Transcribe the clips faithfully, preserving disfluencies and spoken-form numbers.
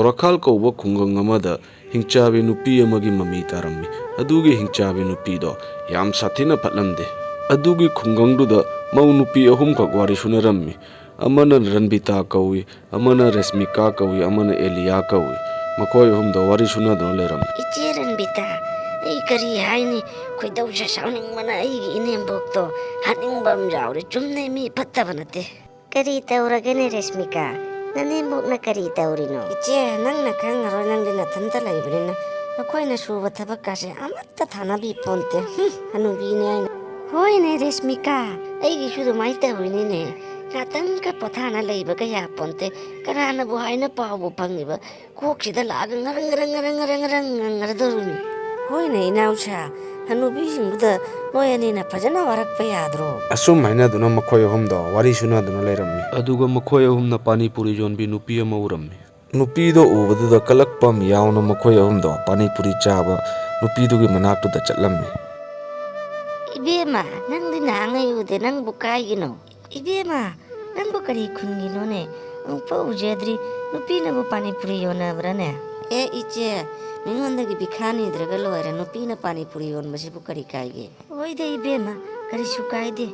ꯔꯈꯥꯜ ꯀꯧꯕ ꯈꯨꯡꯒꯪ ꯑꯃꯗ ꯍꯤꯡꯆꯥꯕꯤ ꯅꯨꯄꯤ ꯑꯃꯒꯤ ꯃꯃꯤ ꯇꯥꯔꯝꯃꯤ꯫ ꯑꯗꯨꯒꯤ ꯍꯤꯡꯆꯥꯕꯤ ꯅꯨꯄꯤꯗꯣ ꯌꯥꯝ ꯁꯥꯊꯤꯅ ꯐꯠꯂꯝꯗꯦ꯫ ꯑꯗꯨꯒꯤ ꯈꯨꯡꯒꯪꯗꯨꯗ ꯃꯧ ꯅꯨꯄꯤ ꯑꯍꯨꯝꯈꯛ ꯋꯥꯔꯤ ꯁꯨꯅꯔꯝꯃꯤ꯫ ꯑꯃꯅ ꯔꯟꯕꯤꯇꯥ ꯀꯧꯏ, ꯑꯃꯅ ꯔꯦꯁꯃꯤꯀꯥ ꯀꯧꯏ, ꯑꯃꯅ ꯑꯦꯂꯤꯌꯥ ꯀꯧꯏ꯫ ꯃꯈꯣꯏ ꯑꯍꯨꯝꯗꯣ ꯋꯥꯔꯤ ꯁꯨꯅꯗꯨꯅ ꯂꯩꯔꯝꯃꯤ꯫ "ꯏꯆꯦ ꯔꯟꯕꯤꯇꯥ, ꯑꯩ ꯀꯔꯤ ꯍꯥꯏꯅꯤ? ꯈꯣꯏꯗꯧꯁꯦ ꯁꯥꯎꯅꯤꯡꯕꯅ ꯑꯩꯒꯤ ꯏꯅꯦꯝꯕꯣꯛꯇꯣ ꯍꯥꯠꯅꯤꯡꯕ ꯑꯃ ꯌꯥꯎꯔꯦ꯫ ꯆꯨꯝꯅ ꯃꯤ ꯐꯠꯇꯕ ꯅꯠꯇꯦ꯫" "ꯀꯔꯤ ꯇꯧꯔꯒꯦꯅꯦ ꯔꯦꯁꯃꯤꯀꯥ? ꯅꯅꯦꯝꯕꯣꯛꯅ ꯀꯔꯤ ꯇꯧꯔꯤꯅꯣ?" "ꯏꯆꯦ, ꯅꯪꯅ ꯈꯪꯉꯔꯣꯏ, ꯅꯪꯗꯤ ꯅꯊꯟꯇ ꯂꯩꯕꯅꯤꯅ꯫ ꯑꯩꯈꯣꯏꯅ ꯁꯨꯕ ꯊꯕꯛꯀꯥꯁꯦ ꯑꯃꯠꯇ ꯊꯥꯅꯕꯤ ꯄꯣꯟꯇꯦ꯫ ꯍꯨꯝ, ꯍꯅꯨꯕꯤꯅꯦ ꯍꯥꯏꯅ꯫" "ꯍꯣꯏꯅꯦ ꯔꯦꯁꯃꯤꯀꯥ, ꯑꯩꯒꯤꯁꯨ ꯑꯗꯨꯃꯥꯏꯅ ꯇꯧꯔꯤꯅꯤꯅꯦ꯫ ꯉꯥꯛꯇꯪꯒ ꯄꯣꯊꯥꯅ ꯂꯩꯕꯒ ꯌꯥꯄꯣꯟꯇꯦ꯫ ꯀꯅꯥꯅꯕꯨ ꯍꯥꯏꯅ ꯄꯥꯎꯕꯨ ꯐꯪꯉꯤꯕ? ꯀꯣꯛꯁꯤꯗ ꯂꯥꯛꯑꯒ ꯉꯔꯪ ꯉꯔꯪ ꯉꯔꯪ ꯉꯔꯪ ꯉꯪꯉꯔꯗꯧꯔꯤꯅꯤ꯫" "ꯍꯣꯏꯅꯦ ꯏꯅꯥꯎꯁꯥ, ꯍꯅꯨꯕꯤꯁꯤꯡꯗꯨꯗ ꯅꯣꯏ ꯑꯅꯤꯅ ꯐꯖꯅ ꯋꯥꯔꯛꯄ ꯌꯥꯗ꯭ꯔꯣ?" ꯑꯁꯨꯝ ꯍꯥꯏꯅꯗꯨꯅ ꯃꯈꯣꯏ ꯑꯍꯨꯝꯗꯣ ꯋꯥꯔꯤ ꯁꯨꯅꯗꯨꯅ ꯂꯩꯔꯝꯃꯤ꯫ ꯑꯗꯨꯒ ꯃꯈꯣꯏ ꯑꯍꯨꯝꯅ ꯄꯥꯅꯤꯄꯨꯔꯤ ꯌꯣꯟꯕꯤ ꯅꯨꯄꯤ ꯑꯃ ꯎꯔꯝꯃꯤ꯫ ꯅꯨꯄꯤꯗꯣ ꯎꯕꯗꯨꯗ ꯀꯂꯛꯄ ꯑꯃ ꯌꯥꯎꯅ ꯃꯈꯣꯏ ꯑꯍꯨꯝꯗꯣ ꯄꯥꯅꯤꯄꯨꯔꯤ ꯆꯥꯕ ꯅꯨꯄꯤꯗꯨꯒꯤ ꯃꯅꯥꯛꯇꯨꯗ ꯆꯠꯂꯝꯃꯤ꯫ "ꯏꯕꯦꯝꯃ, ꯅꯪꯗꯤ ꯅꯍꯥꯟꯉꯩ ꯎꯗꯦ, ꯅꯪꯕꯨ ꯀꯥꯏꯒꯤꯅꯣ?" "ꯏꯕꯦꯝꯃ, ꯅꯪꯕꯨ ꯀꯔꯤ ꯈꯨꯟꯒꯤꯅꯣꯅꯦ? ꯑꯃꯨꯛꯐꯥꯎ ꯎꯖꯗ꯭ꯔꯤ꯫ ꯅꯨꯄꯤꯅꯕꯨ ꯄꯥꯅꯤꯄꯨꯔꯤ ꯌꯣꯟꯅꯕ꯭ꯔꯥꯅꯦ?" "ꯑꯦ ꯏꯆꯦ, ꯃꯤꯉꯣꯟꯗꯒꯤ ꯚꯤꯈꯥ ꯅꯤꯗ꯭ꯔꯒ ꯂꯣꯏꯔꯦ, ꯅꯨꯄꯤꯅ ꯄꯥꯅꯤꯄꯨꯔꯤ ꯌꯣꯟꯕꯁꯤꯕꯨ ꯀꯔꯤ ꯀꯥꯏꯒꯦ?" "ꯍꯣꯏꯗ ꯏꯕꯦꯝꯃ, ꯀꯔꯤꯁꯨ ꯀꯥꯏꯗꯦ꯫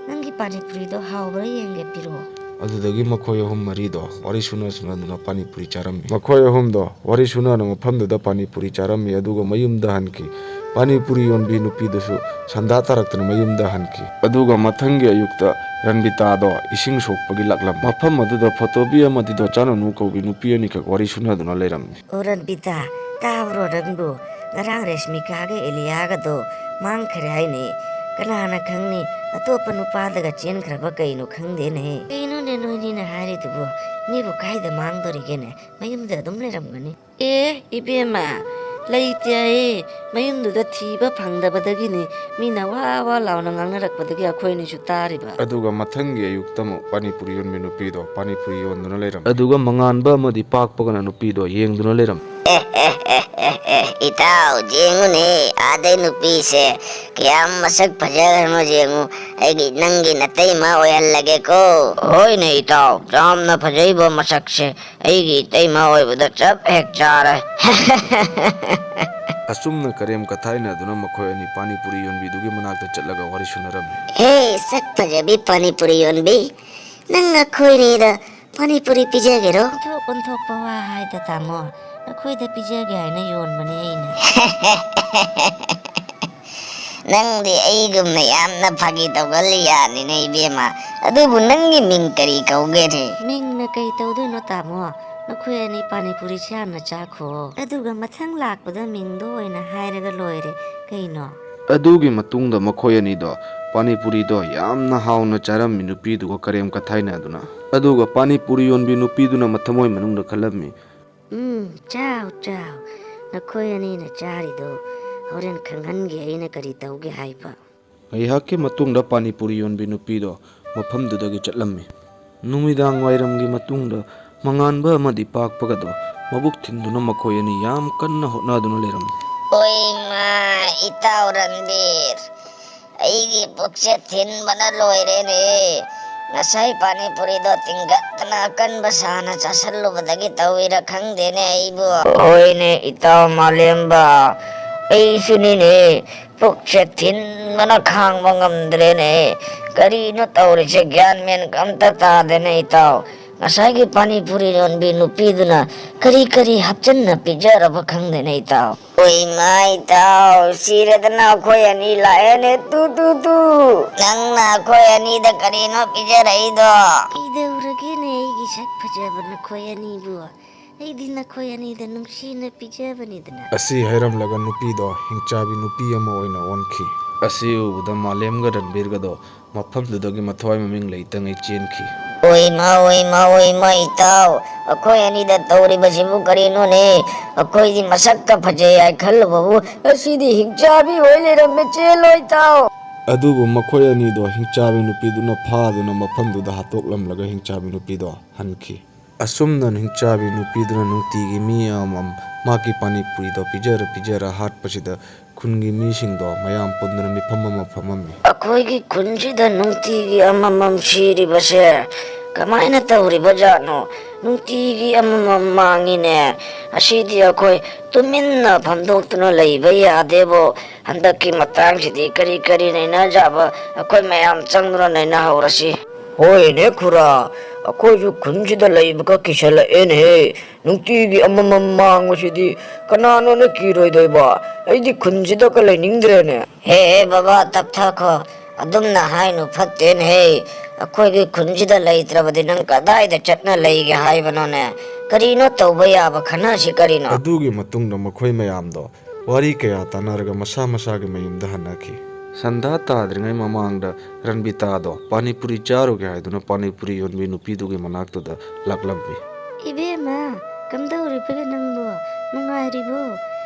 ꯅꯪꯒꯤ ꯄꯥꯅꯤꯄꯨꯔꯤꯗꯣ ꯍꯥꯎꯕ꯭ꯔꯥ ꯌꯦꯡꯒꯦ, ꯄꯤꯔꯛꯑꯣ꯫" ꯑꯗꯨꯗꯒꯤ ꯃꯈꯣꯏ ꯑꯍꯨꯝ ꯃꯔꯤꯗꯣ ꯋꯥꯔꯤ ꯁꯨꯅ ꯁꯨꯅꯗꯨꯅ ꯄꯥꯅꯤꯄꯨꯔꯤ ꯆꯥꯔꯝꯃꯤ꯫ ꯃꯈꯣꯏ ꯑꯍꯨꯝꯗꯣ ꯋꯥꯔꯤ ꯁꯨꯅꯅ ꯃꯐꯝꯗꯨꯗ ꯄꯥꯅꯤꯄꯨꯔꯤ ꯆꯥꯔꯝꯃꯤ, ꯑꯗꯨꯒ ꯃꯌꯨꯝꯗ ꯍꯟꯈꯤ꯫ ꯄꯥꯅꯤꯄꯨꯔꯤ ꯌꯣꯟꯕꯤ ꯅꯨꯄꯤꯗꯨꯁꯨ ꯁꯟꯗꯥ ꯇꯥꯔꯛꯇꯅ ꯃꯌꯨꯝꯗ ꯍꯟꯈꯤ꯫ ꯑꯗꯨꯒ ꯃꯊꯪꯒꯤ ꯑꯌꯨꯛꯇ ꯔꯟꯕꯤꯇꯥꯗꯣ ꯏꯁꯤꯡ ꯁꯣꯛꯄꯒꯤ ꯂꯥꯛꯂꯝꯃꯤ꯫ ꯃꯐꯝ ꯑꯗꯨꯗ ꯐꯣꯇꯣꯕꯤ ꯑꯃꯗꯤ ꯗꯣꯆꯥꯅꯨ ꯀꯧꯕꯤ ꯅꯨꯄꯤ ꯑꯅꯤꯈꯛ ꯋꯥꯔꯤ ꯁꯨꯅꯗꯨꯅ ꯂꯩꯔꯝꯃꯤ꯫ "ꯑꯣ ꯔꯟꯕꯤꯇꯥ, ꯇꯥꯕ꯭ꯔꯣ ꯅꯪꯕꯨ? ꯉꯔꯥꯡ ꯔꯦꯁꯃꯤꯀꯥꯒ ꯑꯦꯂꯤꯌꯥꯒꯗꯣ ꯃꯥꯡꯈ꯭ꯔꯦ ꯍꯥꯏꯅꯦ꯫ ꯀꯅꯥꯅ ꯈꯪꯅꯤ, ꯑꯇꯣꯞꯄ ꯅꯨꯄꯥꯗꯒ ꯆꯦꯟꯈ꯭ꯔꯕ ꯀꯩꯅꯣ ꯈꯪꯗꯦꯅꯦ꯫" "ꯀꯩꯅꯣꯅꯦ ꯅꯣꯏꯅꯤꯅ ꯍꯥꯏꯔꯤꯗꯨꯕꯨ? ꯃꯤꯕꯨ ꯀꯥꯏꯗ ꯃꯥꯡꯗꯣꯔꯤꯒꯦꯅꯦ? ꯃꯌꯨꯝꯗ ꯑꯗꯨꯝ ꯂꯩꯔꯝꯒꯅꯤ꯫" "ꯑꯦ ꯏꯕꯦꯝꯃ, ꯂꯩꯇꯦ ꯍꯥꯏꯌꯦ꯫ ꯃꯌꯨꯝꯗꯨꯗ ꯊꯤꯕ ꯐꯪꯗꯕꯗꯒꯤꯅꯤ꯫ ꯃꯤꯅ ꯋꯥ ꯋꯥ ꯂꯥꯎꯅ ꯉꯥꯡꯅꯔꯛꯄꯗꯒꯤ ꯑꯩꯈꯣꯏꯅꯤꯁꯨ ꯇꯥꯔꯤꯕ꯫" ꯑꯗꯨꯒ ꯃꯊꯪꯒꯤ ꯑꯌꯨꯛꯇ ꯑꯃꯨꯛ ꯄꯥꯅꯤꯄꯨꯔꯤ ꯌꯣꯟꯕꯤ ꯅꯨꯄꯤꯗꯣ ꯄꯥꯅꯤꯄꯨꯔꯤ ꯌꯣꯟꯗꯨꯅ ꯂꯩꯔꯝꯃꯤ꯫ ꯑꯗꯨꯒ ꯃꯉꯥꯟꯕ ꯑꯃꯗꯤ ꯄꯥꯛꯄꯒꯅ ꯅꯨꯄꯤꯗꯣ ꯌꯦꯡꯗꯨꯅ ꯂꯩꯔꯝꯃꯤ꯫ ꯑꯦ, ꯑꯦ, ꯏꯇꯥꯎ, ꯌꯦꯡꯉꯨꯅꯦ, ꯑꯥꯗꯩ ꯅꯨꯄꯤꯁꯦ ꯀꯌꯥꯝ ꯃꯁꯛ ꯐꯖꯈ꯭ꯔꯅꯣ ꯌꯦꯡꯉꯨ꯫ ꯑꯩꯒꯤ, ꯅꯪꯒꯤ ꯅꯇꯩꯃ ꯑꯣꯏꯍꯜꯂꯒꯦꯀꯣ꯫ ꯍꯣꯏꯅꯦ ꯏꯇꯥꯎ, ꯌꯥꯝꯅ ꯐꯖꯩꯕ ꯃꯁꯛꯁꯦ꯫ ꯑꯩꯒꯤ ꯏꯇꯩꯃ ꯑꯣꯏꯕꯗ ꯆꯞ ꯍꯦꯛ ꯆꯥꯔꯦ꯫ ꯑꯁꯨꯝꯅ ꯀꯔꯦꯝ ꯀꯊꯥꯏꯅꯗꯨꯅ ꯃꯈꯣꯏ ꯑꯅꯤ ꯄꯥꯅꯤꯄꯨꯔꯤ ꯌꯣꯟꯕꯤꯗꯨꯒꯤ ꯃꯅꯥꯛꯇ ꯆꯠꯂꯒ ꯋꯥꯔꯤ ꯁꯨꯅꯔꯝꯃꯤ꯫ ꯍꯦ, ꯁꯛ ꯐꯖꯕꯤ ꯄꯥꯅꯤꯄꯨꯔꯤ ꯌꯣꯟꯕꯤ, ꯅꯪ ꯑꯩꯈꯣꯏꯅꯤꯗ ꯄꯥꯅꯤꯄꯨꯔꯤ ꯄꯤꯖꯒꯦꯔꯣ? ꯑꯣꯟꯊꯣꯛ ꯑꯣꯟꯊꯣꯛꯄ ꯋꯥ ꯍꯥꯏꯗ, ꯇꯥꯃꯣ꯫ ꯅꯈꯣꯏꯗ ꯄꯤꯖꯒꯦ ꯍꯥꯏꯅ ꯌꯣꯟꯕꯅꯦ ꯑꯩꯅ꯫ ꯅꯪꯗꯤ ꯑꯩꯒꯨꯝꯅ ꯌꯥꯝꯅ ꯐꯥꯒꯤ ꯇꯧꯒꯜꯂꯤ ꯌꯥꯅꯤꯅꯦ, ꯏꯕꯦꯝꯃ꯫ ꯑꯗꯨꯕꯨ ꯅꯪꯒꯤ ꯃꯤꯡ ꯀꯔꯤ ꯀꯧꯒꯦꯅꯦ? ꯃꯤꯡꯅ ꯀꯩ ꯇꯧꯗꯣꯏꯅꯣ, ꯇꯥꯃꯣ? ꯅꯈꯣꯏ ꯑꯅꯤ ꯄꯥꯅꯤꯄꯨꯔꯤꯁꯦ ꯌꯥꯝꯅ ꯆꯥꯈꯣ꯫ ꯑꯗꯨꯒ ꯃꯊꯪ ꯂꯥꯛꯄꯗ ꯃꯤꯡꯗꯣ ꯑꯣꯏꯅ ꯍꯥꯏꯔꯒ ꯂꯣꯏꯔꯦ ꯀꯩꯅꯣ꯫ ꯑꯗꯨꯒꯤ ꯃꯇꯨꯡꯗ ꯃꯈꯣꯏ ꯑꯅꯤꯗꯣ ꯄꯥꯅꯤꯄꯨꯔꯤꯗꯣ ꯌꯥꯝꯅ ꯍꯥꯎꯅ ꯆꯥꯔꯝꯃꯤ, ꯅꯨꯄꯤꯗꯨꯒ ꯀꯔꯦꯝ ꯀꯊꯥꯏꯅꯗꯨꯅ꯫ ꯑꯗꯨꯒ ꯄꯥꯅꯤꯄꯨꯔꯤ ꯌꯣꯟꯕꯤ ꯅꯨꯄꯤꯗꯨꯅ ꯃꯊꯃꯣꯏ ꯃꯅꯨꯡꯗ ꯈꯜꯂꯝꯃꯤ꯫ ꯎꯝ, ꯆꯥꯎ, ꯆꯥꯎ꯫ ꯅꯈꯣꯏ ꯑꯅꯤꯅ ꯆꯥꯔꯤꯗꯣ ꯍꯣꯔꯦꯟ ꯈꯪꯍꯟꯒꯦ ꯑꯩꯅ ꯀꯔꯤ ꯇꯧꯒꯦ ꯍꯥꯏꯕ꯫ ꯉꯥꯏꯍꯥꯛꯀꯤ ꯃꯇꯨꯡꯗ ꯄꯥꯅꯤꯄꯨꯔꯤ ꯌꯣꯟꯕꯤ ꯅꯨꯄꯤꯗꯣ ꯃꯐꯝꯗꯨꯗꯒꯤ ꯆꯠꯂꯝꯃꯤ꯫ ꯅꯨꯃꯤꯗꯥꯡ ꯋꯥꯏꯔꯝꯒꯤ ꯃꯇꯨꯡꯗ ꯃꯉꯥꯟꯕ ꯑꯃꯗꯤ ꯄꯥꯛꯄꯒꯗꯣ ꯃꯕꯨꯛ ꯊꯤꯟꯗꯨꯅ ꯃꯈꯣꯏ ꯑꯅꯤ ꯌꯥꯝ ꯀꯟꯅ ꯍꯣꯠꯅꯗꯨꯅ ꯂꯩꯔꯝꯃꯤ꯫ ꯑꯣꯏ ꯃꯥ, ꯏꯇꯥꯎ ꯔꯟꯕꯤꯔ, ꯑꯩꯒꯤ ꯄꯨꯛꯁꯦ ꯊꯤꯟꯕꯅ ꯂꯣꯏꯔꯦꯅꯦ꯫ ꯉꯁꯥꯏ ꯄꯥꯅꯤꯄꯨꯔꯤꯗꯣ ꯇꯤꯡꯒꯠꯇꯅ ꯑꯀꯟꯕ ꯁꯥꯅ ꯆꯥꯁꯜꯂꯨꯕꯗꯒꯤ ꯇꯧꯏꯔ ꯈꯪꯗꯦꯅꯦ ꯑꯩꯕꯨ꯫ ꯍꯣꯏꯅꯦ ꯏꯇꯥꯎ ꯃꯥꯂꯦꯝꯕ, ꯑꯩꯁꯨꯅꯤꯅꯦ, ꯄꯨꯛꯁꯦ ꯊꯤꯟꯕꯅ ꯈꯥꯡꯕ ꯉꯝꯗ꯭ꯔꯦꯅꯦ꯫ ꯀꯔꯤꯅꯣ ꯇꯧꯔꯤꯁꯦ, ꯒ꯭ꯌꯥꯟ ꯃꯦꯟꯒ ꯑꯝꯇ ꯇꯥꯗꯦꯅꯦ ꯏꯇꯥꯎ꯫ ꯉꯁꯥꯏꯒꯤ ꯄꯥꯅꯤꯄꯨꯔꯤ ꯌꯣꯟꯕꯤ ꯅꯨꯄꯤꯗꯨꯅ ꯀꯔꯤ ꯀꯔꯤ ꯍꯥꯞꯆꯟꯅ ꯄꯤꯖꯔꯕ ꯈꯪꯗꯦꯅꯦ ꯏꯇꯥꯎ꯫ ꯑꯣꯏ ꯃꯥ ꯏꯇꯥꯎ, ꯁꯤꯔꯦꯗꯅ ꯑꯩꯈꯣꯏ ꯑꯅꯤ ꯂꯥꯛꯑꯦꯅꯦ, ꯇꯨ ꯇꯨ ꯇꯨ꯫ ꯅꯪꯅ ꯑꯩꯈꯣꯏ ꯑꯅꯤꯗ ꯀꯔꯤꯅꯣ ꯄꯤꯖꯔꯛꯏꯗꯣ? ꯀꯩꯗꯧꯔꯒꯦꯅꯦ ꯑꯩꯒꯤ ꯁꯛ ꯐꯖꯕ ꯅꯈꯣꯏ ꯑꯅꯤꯕꯨ? ꯑꯩꯗꯤ ꯅꯈꯣꯏ ꯑꯅꯤꯗ ꯅꯨꯡꯁꯤꯅ ꯄꯤꯖꯕꯅꯤꯗꯅ꯫ ꯑꯁꯤ ꯍꯥꯏꯔꯝꯂꯒ ꯅꯨꯄꯤꯗꯣ ꯍꯤꯡꯆꯥꯕꯤ ꯅꯨꯄꯤ ꯑꯃ ꯑꯣꯏꯅ ꯑꯣꯟꯈꯤ꯫ ꯑꯁꯤ ꯎꯕꯗ ꯃꯥꯂꯦꯝꯒ ꯔꯟꯕꯤꯔꯒꯗꯣ ꯃꯐꯝꯗꯨꯗꯒꯤ ꯃꯊ꯭ꯋꯥꯏ ꯃꯃꯤꯡ ꯂꯩꯇꯉꯩ ꯆꯦꯟꯈꯤ꯫ ꯑꯣꯏ ꯃꯥ, ꯑꯣꯏ ꯃꯥ, ꯑꯣꯏ ꯃꯥ, ꯏꯇꯥꯎ, ꯑꯩꯈꯣꯏ ꯑꯅꯤꯗ ꯇꯧꯔꯤꯕꯁꯤꯕꯨ ꯀꯔꯤꯅꯣꯅꯦ? ꯑꯩꯈꯣꯏꯗꯤ ꯃꯁꯛꯀ ꯐꯖꯩ ꯍꯥꯏ ꯈꯜꯂꯨꯕꯕꯨ ꯑꯁꯤꯗꯤ ꯍꯤꯡꯆꯥꯕꯤ ꯑꯣꯏ ꯂꯩꯔꯝꯃꯦ, ꯆꯦꯜꯂꯣ ꯏꯇꯥꯎ꯫ ꯑꯗꯨꯕꯨ ꯃꯈꯣꯏ ꯑꯅꯤꯗꯣ ꯍꯤꯡꯆꯥꯕꯤ ꯅꯨꯄꯤꯗꯨꯅ ꯐꯥꯗꯨꯅ ꯃꯐꯝꯗꯨꯗ ꯍꯥꯠꯇꯣꯛꯂꯝꯂꯒ ꯍꯤꯡꯆꯥꯕꯤ ꯅꯨꯄꯤꯗꯣ ꯍꯟꯈꯤ꯫ ꯑꯁꯨꯝꯅ ꯍꯤꯡꯆꯥꯕꯤ ꯅꯨꯄꯤꯗꯨꯅ ꯅꯨꯡꯇꯤꯒꯤ ꯃꯤ ꯑꯃꯃꯝ ꯃꯍꯥꯛꯀꯤ ꯄꯥꯅꯤꯄꯨꯔꯤꯗꯣ ꯄꯤꯖꯔ ꯄꯤꯖꯔ ꯍꯥꯠꯄꯁꯤꯗ ꯈꯨꯟꯒꯤ ꯃꯤꯁꯤꯡꯗꯣ ꯃꯌꯥꯝ ꯄꯨꯟꯗꯨꯅ ꯃꯤꯐꯝ ꯑꯃ ꯐꯝꯃꯝꯃꯤ꯫ ꯑꯩꯈꯣꯏꯒꯤ ꯈꯨꯟꯁꯤꯗ ꯅꯨꯡꯇꯤꯒꯤ ꯑꯃꯃꯝ ꯁꯤꯔꯤꯕꯁꯦ ꯀꯃꯥꯏꯅ ꯇꯧꯔꯤꯕꯖꯥꯠꯅꯣ? ꯅꯨꯡꯇꯤꯒꯤ ꯑꯃꯃꯝ ꯃꯥꯡꯉꯤꯅꯦ꯫ ꯑꯁꯤꯗꯤ ꯑꯩꯈꯣꯏ ꯇꯨꯃꯤꯟꯅ ꯐꯝꯗꯣꯛꯇꯨꯅ ꯂꯩꯕ ꯌꯥꯗꯦꯕꯣ꯫ ꯍꯟꯗꯛꯀꯤ ꯃꯇꯥꯡꯁꯤꯗꯤ ꯀꯔꯤ ꯀꯔꯤ ꯅꯩꯅꯖꯥꯕ ꯑꯩꯈꯣꯏ ꯃꯌꯥꯝ ꯆꯪꯗꯨꯅ ꯅꯩꯅꯍꯧꯔꯁꯤ꯫ ꯍꯣꯏꯅꯦ ꯈꯨꯔꯥ, ꯑꯩꯈꯣꯏꯁꯨ ꯈꯨꯟꯁꯤꯗ ꯂꯩꯕꯒ ꯀꯤꯁꯜꯂꯛꯑꯦꯅꯦꯍꯦ꯫ ꯅꯨꯡꯇꯤꯒꯤ ꯑꯃꯃꯝ ꯃꯥꯡꯕꯁꯤꯗꯤ ꯀꯅꯥꯅꯣꯅ ꯀꯤꯔꯣꯏꯗꯣꯏꯕ? ꯑꯩꯗꯤ ꯈꯨꯟꯁꯤꯗꯒ ꯂꯩꯅꯤꯡꯗ꯭ꯔꯦꯅꯦ꯫ ꯍꯦ ꯍꯦ ꯕꯕꯥ, ꯇꯞꯊꯈꯣ꯫ ꯑꯗꯨꯝꯅ ꯍꯥꯏꯅꯨ, ꯐꯠꯇꯦꯅꯦꯍꯦ꯫ ꯑꯩꯈꯣꯏꯒꯤ ꯈꯨꯟꯁꯤꯗ ꯂꯩꯇ꯭ꯔꯕꯗꯤ ꯅꯪ ꯀꯗꯥꯏꯗ ꯆꯠꯅ ꯂꯩꯒꯦ ꯍꯥꯏꯕꯅꯣꯅꯦ? ꯀꯔꯤꯅꯣ ꯇꯧꯕ ꯌꯥꯕ, ꯈꯟꯅꯁꯤ ꯀꯔꯤꯅꯣ? ꯑꯗꯨꯒꯤ ꯃꯇꯨꯡꯗ ꯃꯈꯣꯏ ꯃꯌꯥꯝꯗꯣ ꯋꯥꯔꯤ ꯀꯌꯥ ꯇꯥꯟꯅꯔꯒ ꯃꯁꯥ ꯃꯁꯥꯒꯤ ꯃꯌꯨꯝꯗ ꯍꯟꯅꯈꯤ꯫ ꯁꯟꯙꯥ ꯇꯥꯗ꯭ꯔꯤꯉꯩ ꯃꯃꯥꯡꯗ ꯔꯟꯕꯤꯇꯥꯗꯣ ꯄꯥꯅꯤꯄꯨꯔꯤ ꯆꯥꯔꯨꯒꯦ ꯍꯥꯏꯗꯨꯅ ꯄꯥꯅꯤꯄꯨꯔꯤ ꯌꯣꯟꯕꯤ ꯅꯨꯄꯤꯗꯨꯒꯤ ꯃꯅꯥꯛꯇꯨꯗ ꯂꯥꯛꯂꯝꯃꯤ꯫ ꯏꯕꯦꯝꯃ, ꯀꯝꯗꯧꯔꯤꯕꯒꯦ ꯅꯪꯕꯨ? ꯅꯨꯡꯉꯥꯏꯔꯤꯕꯣ?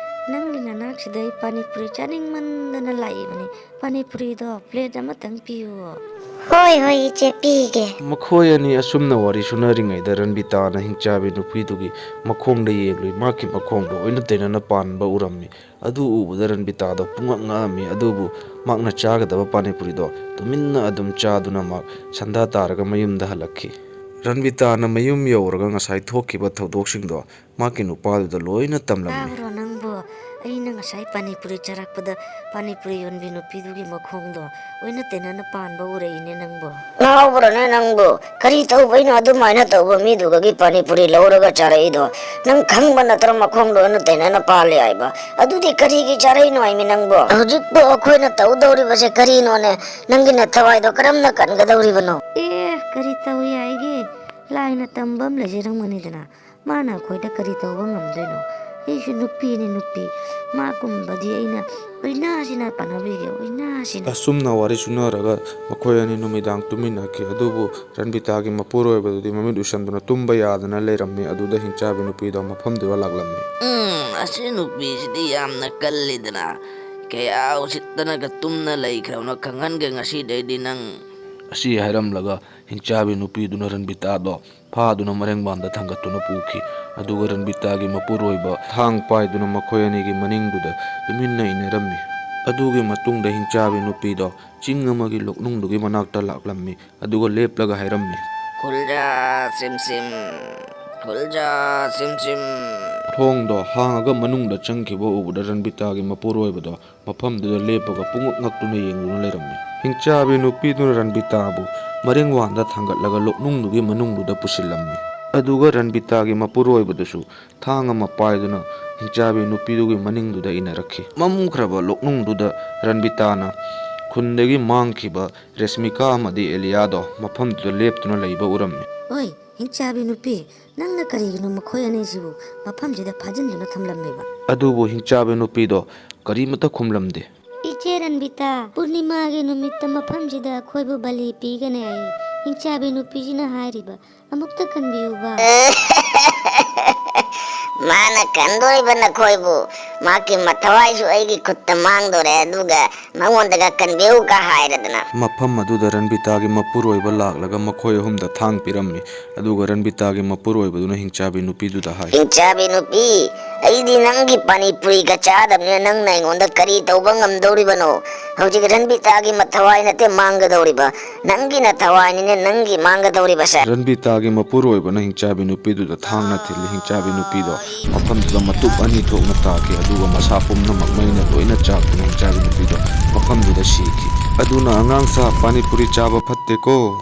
ꯅꯪꯒꯤ ꯅꯅꯥꯛꯁꯤꯗ ꯑꯩ ꯄꯥꯅꯤꯄꯨꯔꯤ ꯆꯥꯅꯤꯡꯃꯟꯗꯅ ꯂꯥꯛꯏꯕꯅꯤ꯫ ꯄꯥꯅꯤꯄꯨꯔꯤꯗꯣ ꯄ꯭ꯂꯦꯠ ꯑꯃꯇꯪ ꯄꯤꯌꯨ꯫ ꯍꯣꯏ ꯍꯣꯏ ꯏꯆꯦ, ꯄꯤꯒꯦ꯫ ꯃꯈꯣꯏ ꯑꯅꯤ ꯑꯁꯨꯝꯅ ꯋꯥꯔꯤ ꯁꯨꯅꯔꯤꯉꯩꯗ ꯔꯟꯕꯤꯇꯥꯅ ꯍꯤꯡꯆꯥꯕꯤ ꯅꯨꯄꯤꯗꯨꯒꯤ ꯃꯈꯣꯡꯗ ꯌꯦꯡꯂꯨꯏ꯫ ꯃꯍꯥꯛꯀꯤ ꯃꯈꯣꯡꯗꯣ ꯑꯣꯏꯅ ꯇꯩꯅꯅ ꯄꯥꯟꯕ ꯎꯔꯝꯃꯤ꯫ ꯑꯗꯨ ꯎꯕꯗ ꯔꯟꯕꯤꯇꯥꯗꯣ ꯄꯨꯡꯉꯛ ꯉꯛꯑꯝꯃꯤ꯫ ꯑꯗꯨꯕꯨ ꯃꯍꯥꯛꯅ ꯆꯥꯒꯗꯕ ꯄꯥꯅꯤꯄꯨꯔꯤꯗꯣ ꯇꯨꯃꯤꯟꯅ ꯑꯗꯨꯝ ꯆꯥꯗꯨꯅ ꯃꯍꯥꯛ ꯁꯟꯗꯥ ꯇꯥꯔꯒ ꯃꯌꯨꯝꯗ ꯍꯜꯂꯛꯈꯤ꯫ ꯔꯟꯕꯤꯇꯥꯅ ꯃꯌꯨꯝ ꯌꯧꯔꯒ ꯉꯁꯥꯏ ꯊꯣꯛꯈꯤꯕ ꯊꯧꯗꯣꯛꯁꯤꯡꯗꯣ ꯃꯍꯥꯛꯀꯤ ꯅꯨꯄꯥꯗꯨꯗ ꯂꯣꯏꯅ ꯇꯝꯂꯝꯃꯤ꯫ ꯇꯥꯕ꯭ꯔꯣ ꯅꯪꯕꯨ? ꯑꯩꯅ ꯉꯁꯥꯏ ꯄꯥꯅꯤꯄꯨꯔꯤ ꯆꯥꯔꯛꯄꯗ ꯄꯥꯅꯤꯄꯨꯔꯤ ꯌꯣꯟꯕꯤ ꯅꯨꯄꯤꯗꯨꯒꯤ ꯃꯈꯣꯡꯗꯣ ꯑꯣꯏꯅ ꯇꯩꯅꯅ ꯄꯥꯟꯕ ꯎꯔꯛꯏꯅꯦ ꯅꯪꯕꯨ꯫ ꯉꯥꯎꯕ꯭ꯔꯣꯅꯦ ꯅꯪꯕꯨ? ꯀꯔꯤ ꯇꯧꯕꯩꯅꯣ ꯑꯗꯨꯃꯥꯏꯅ ꯇꯧꯕ ꯃꯤꯗꯨꯒꯤ ꯄꯥꯅꯤꯄꯨꯔꯤ ꯂꯧꯔꯒ ꯆꯥꯔꯛꯏꯗꯣ? ꯅꯪ ꯈꯪꯕ ꯅꯠꯇ꯭ꯔꯣ ꯃꯈꯣꯡꯗꯣ ꯑꯣꯏꯅ ꯇꯩꯅꯅ ꯄꯥꯜꯂꯦ ꯍꯥꯏꯕ? ꯑꯗꯨꯗꯤ ꯀꯔꯤꯒꯤ ꯆꯥꯔꯛꯏꯅꯣ ꯍꯥꯏꯃꯤ ꯅꯪꯕꯣ? ꯍꯧꯖꯤꯛꯄꯨ ꯑꯩꯈꯣꯏꯅ ꯇꯧꯗꯧꯔꯤꯕꯁꯦ ꯀꯔꯤꯅꯣꯅꯦ? ꯅꯪꯒꯤ ꯅꯊꯋꯥꯏꯗꯣ ꯀꯔꯝꯅ ꯀꯟꯒꯗꯧꯔꯤꯕꯅꯣ? ꯑꯦ, ꯀꯔꯤ ꯇꯧꯏ ꯍꯥꯏꯒꯦ? ꯂꯥꯏꯅ ꯇꯝꯕ ꯑꯃ ꯂꯩꯖꯔꯝꯒꯅꯤꯗꯅ꯫ ꯃꯥꯅ ꯑꯩꯈꯣꯏꯗ ꯀꯔꯤ ꯇꯧꯕ ꯉꯝꯗꯣꯏꯅꯣ? ꯑꯩꯁꯨ ꯅꯨꯄꯤꯅꯤ, ꯅꯨꯄꯤ꯫ ꯃꯥꯒꯨꯝꯕꯗꯤ ꯑꯩꯅ ꯑꯣꯏꯅꯥꯁꯤꯅ ꯄꯥꯟꯅꯕꯤꯒꯦ, ꯑꯣꯏꯅꯥꯁꯤꯅ꯫ ꯑꯁꯨꯝꯅ ꯋꯥꯔꯤ ꯁꯨꯅꯔꯒ ꯃꯈꯣꯏ ꯑꯅꯤ ꯅꯨꯃꯤꯗꯥꯡ ꯇꯨꯝꯃꯤꯟꯅꯈꯤ꯫ ꯑꯗꯨꯕꯨ ꯔꯟꯕꯤꯇꯥꯒꯤ ꯃꯄꯨꯔꯣꯏꯕꯗꯨꯗꯤ ꯃꯃꯤꯠ ꯎꯏꯁꯟꯗꯨꯅ ꯇꯨꯝꯕ ꯌꯥꯗꯅ ꯂꯩꯔꯝꯃꯤ꯫ ꯑꯗꯨꯗ ꯍꯤꯡꯆꯥꯕꯤ ꯅꯨꯄꯤꯗꯣ ꯃꯐꯝꯗꯨꯗ ꯂꯥꯛꯂꯝꯃꯤ꯫ ꯎꯝ, ꯑꯁꯤ ꯅꯨꯄꯤꯁꯤꯗꯤ ꯌꯥꯝꯅ ꯀꯜꯂꯤꯗꯅ꯫ ꯀꯌꯥ ꯎꯁꯤꯠꯇꯅꯒ ꯇꯨꯝꯅ ꯂꯩꯈ꯭ꯔꯕꯅꯣ ꯈꯪꯍꯟꯒꯦ ꯉꯁꯤꯗꯩꯗꯤ ꯅꯪ꯫ ꯑꯁꯤ ꯍꯥꯏꯔꯝꯂꯒ ꯍꯤꯡꯆꯥꯕꯤ ꯅꯨꯄꯤꯗꯨꯅ ꯔꯟꯕꯤꯇꯥꯗꯣ ꯐꯥꯗꯨꯅ ꯃꯔꯦꯡꯕꯥꯟꯗ ꯊꯥꯡꯒꯠꯇꯨꯅ ꯄꯨꯈꯤ꯫ ꯑꯗꯨꯒ ꯔꯟꯕꯤꯇꯥꯒꯤ ꯃꯄꯨꯔꯣꯏꯕ ꯊꯥꯡ ꯄꯥꯏꯗꯨꯅ ꯃꯈꯣꯏ ꯑꯅꯤꯒꯤ ꯃꯅꯤꯡꯗꯨꯗ ꯇꯨꯃꯤꯟꯅ ꯏꯟꯅꯔꯝꯃꯤ꯫ ꯑꯗꯨꯒꯤ ꯃꯇꯨꯡꯗ ꯍꯤꯡꯆꯥꯕꯤ ꯅꯨꯄꯤꯗꯣ ꯆꯤꯡ ꯑꯃꯒꯤ ꯂꯣꯛꯅꯨꯡꯗꯨꯒꯤ ꯃꯅꯥꯛꯇ ꯂꯥꯛꯂꯝꯃꯤ꯫ ꯑꯗꯨꯒ ꯂꯦꯞꯂꯒ ꯍꯥꯏꯔꯝꯃꯤ, "ꯈꯨꯜꯖꯥ ꯁꯤꯝ ꯁꯤꯝ, ꯈꯨꯜꯖꯥ ꯁꯤꯝ ꯁꯤꯝ"꯫ ꯊꯣꯡꯗꯣ ꯍꯥꯡꯉꯒ ꯃꯅꯨꯡꯗ ꯆꯪꯈꯤꯕ ꯎꯕꯗ ꯔꯟꯕꯤꯇꯥꯒꯤ ꯃꯄꯨꯔꯣꯏꯕꯗꯣ ꯃꯐꯝꯗꯨꯗ ꯂꯦꯞꯄꯒ ꯄꯨꯡꯉꯛ ꯉꯛꯇꯨꯅ ꯌꯦꯡꯗꯨꯅ ꯂꯩꯔꯝꯃꯤ꯫ ꯍꯤꯡꯆꯥꯕꯤ ꯅꯨꯄꯤꯗꯨꯅ ꯔꯟꯕꯤꯇꯥꯕꯨ ꯃꯔꯦꯡ ꯋꯥꯟꯗ ꯊꯥꯡꯒꯠꯂꯒ ꯂꯣꯛꯅꯨꯡꯗꯨꯒꯤ ꯃꯅꯨꯡꯗꯨꯗ ꯄꯨꯁꯤꯜꯂꯝꯃꯤ꯫ ꯑꯗꯨꯒ ꯔꯟꯕꯤꯇꯥꯒꯤ ꯃꯄꯨꯔꯣꯏꯕꯗꯨꯁꯨ ꯊꯥꯡ ꯑꯃ ꯄꯥꯏꯗꯨꯅ ꯍꯤꯡꯆꯥꯕꯤ ꯅꯨꯄꯤꯗꯨꯒꯤ ꯃꯅꯤꯡꯗꯨꯗ ꯏꯟꯅꯔꯛꯈꯤ꯫ ꯃꯝꯈ꯭ꯔꯕ ꯂꯣꯛꯅꯨꯡꯗꯨꯗ ꯔꯟꯕꯤꯇꯥꯅ ꯈꯨꯟꯗꯒꯤ ꯃꯥꯡꯈꯤꯕ ꯔꯦꯁꯃꯤꯀꯥ ꯑꯃꯗꯤ ꯑꯦꯂꯤꯌꯥꯗꯣ ꯃꯐꯝꯗꯨꯗ ꯂꯦꯞꯇꯨꯅ ꯂꯩꯕ ꯎꯔꯝꯃꯤ꯫ "ꯑꯣꯏ, ꯍꯤꯡꯆꯥꯕꯤ ꯅꯨꯄꯤ, ꯅꯪꯅ ꯀꯔꯤꯒꯤꯅꯣ ꯃꯈꯣꯏ ꯑꯅꯤꯁꯤꯕꯨ ꯃꯐꯝꯁꯤꯗ ꯐꯥꯖꯤꯟꯗꯨꯅ ꯊꯝꯂꯝꯃꯤꯕ?" ꯑꯗꯨꯕꯨ ꯍꯤꯡꯆꯥꯕꯤ ꯅꯨꯄꯤꯗꯣ ꯀꯔꯤꯃꯠꯇ ꯈꯨꯝꯂꯝꯗꯦ꯫ "ꯏꯆꯦ ꯔꯟꯕꯤꯇꯥ, ꯄꯨꯔꯅꯤꯃꯥꯒꯤ ꯅꯨꯃꯤꯠꯇ ꯃꯐꯝꯁꯤꯗ ꯑꯩꯈꯣꯏꯕꯨ ꯕꯂꯤ ꯄꯤꯒꯅꯤ ꯍꯥꯏ ꯍꯤꯡꯆꯥꯕꯤ ꯅꯨꯄꯤꯁꯤꯅ ꯍꯥꯏꯔꯤꯕ꯫ ꯑꯃꯨꯛꯇ ꯀꯟꯕꯤꯌꯨꯕ꯫" "ꯃꯥꯅ ꯀꯟꯗꯣꯔꯤꯕ ꯅꯈꯣꯏꯕꯨ? ꯃꯍꯥꯛꯀꯤ ꯃꯊꯋꯥꯏꯁꯨ ꯑꯩꯒꯤ ꯈꯨꯠꯇ ꯃꯥꯡꯗꯣꯔꯦ, ꯑꯗꯨꯒ ꯃꯉꯣꯟꯗꯒ ꯀꯟꯕꯤꯌꯨꯒ ꯍꯥꯏꯔꯗꯅ?" ꯃꯐꯝ ꯑꯗꯨꯗ ꯔꯟꯕꯤꯇꯥꯒꯤ ꯃꯄꯨꯔꯣꯏꯕ ꯂꯥꯛꯂꯒ ꯃꯈꯣꯏ ꯑꯍꯨꯝꯗ ꯊꯥꯡ ꯄꯤꯔꯝꯃꯤ꯫ ꯑꯗꯨꯒ ꯔꯟꯕꯤꯇꯥꯒꯤ ꯃꯄꯨꯔꯣꯏꯕꯗꯨꯅ ꯍꯤꯡꯆꯥꯕꯤ ꯅꯨꯄꯤꯗꯨꯗ ꯍꯥꯏ, "ꯍꯤꯡꯆꯥꯕꯤ ꯅꯨꯄꯤ, ꯑꯩꯗꯤ ꯅꯪꯒꯤ ꯄꯥꯅꯤꯄꯨꯔꯤꯒ ꯆꯥꯗꯕꯅꯤꯅ ꯅꯪꯅ ꯑꯩꯉꯣꯟꯗ ꯀꯔꯤ ꯇꯧꯕ ꯉꯝꯗꯧꯔꯤꯕꯅꯣ? ꯍꯧꯖꯤꯛ ꯔꯟꯕꯤꯇꯥꯒꯤ ꯃꯊꯋꯥꯏ ꯅꯠꯇꯦ ꯃꯥꯡꯒꯗꯧꯔꯤꯕ, ꯅꯪꯒꯤ ꯅꯊꯋꯥꯏꯅꯤꯅꯦ ꯅꯪꯒꯤ ꯃꯥꯡꯒꯗꯧꯔꯤꯕꯁꯦ꯫" ꯔꯟꯕꯤꯇꯥꯒꯤ ꯃꯄꯨꯔꯣꯏꯕꯅ ꯍꯤꯡꯆꯥꯕꯤ ꯅꯨꯄꯤꯗꯨꯗ ꯊꯥꯡꯅ ꯊꯤꯜꯂꯤ꯫ ꯍꯤꯡꯆꯥꯕꯤ ꯅꯨꯄꯤꯗꯣ ꯃꯐꯝꯗꯨꯗ ꯃꯇꯨꯞ ꯑꯅꯤ ꯊꯣꯛꯅ ꯇꯥꯈꯤ, ꯑꯗꯨꯒ ꯃꯁꯥ ꯄꯨꯝꯅꯃꯛ ꯃꯩꯅ ꯂꯣꯏꯅ ꯆꯥꯛꯇꯨꯅ ꯍꯤꯡꯆꯥꯕꯤ ꯅꯨꯄꯤꯗꯣ ꯃꯐꯝꯗꯨꯗ ꯁꯤꯈꯤ꯫ ꯑꯗꯨꯅ ꯑꯉꯥꯡ ꯁꯥ, ꯄꯥꯅꯤꯄꯨꯔꯤ ꯆꯥꯕ ꯐꯠꯇꯦꯀꯣ꯫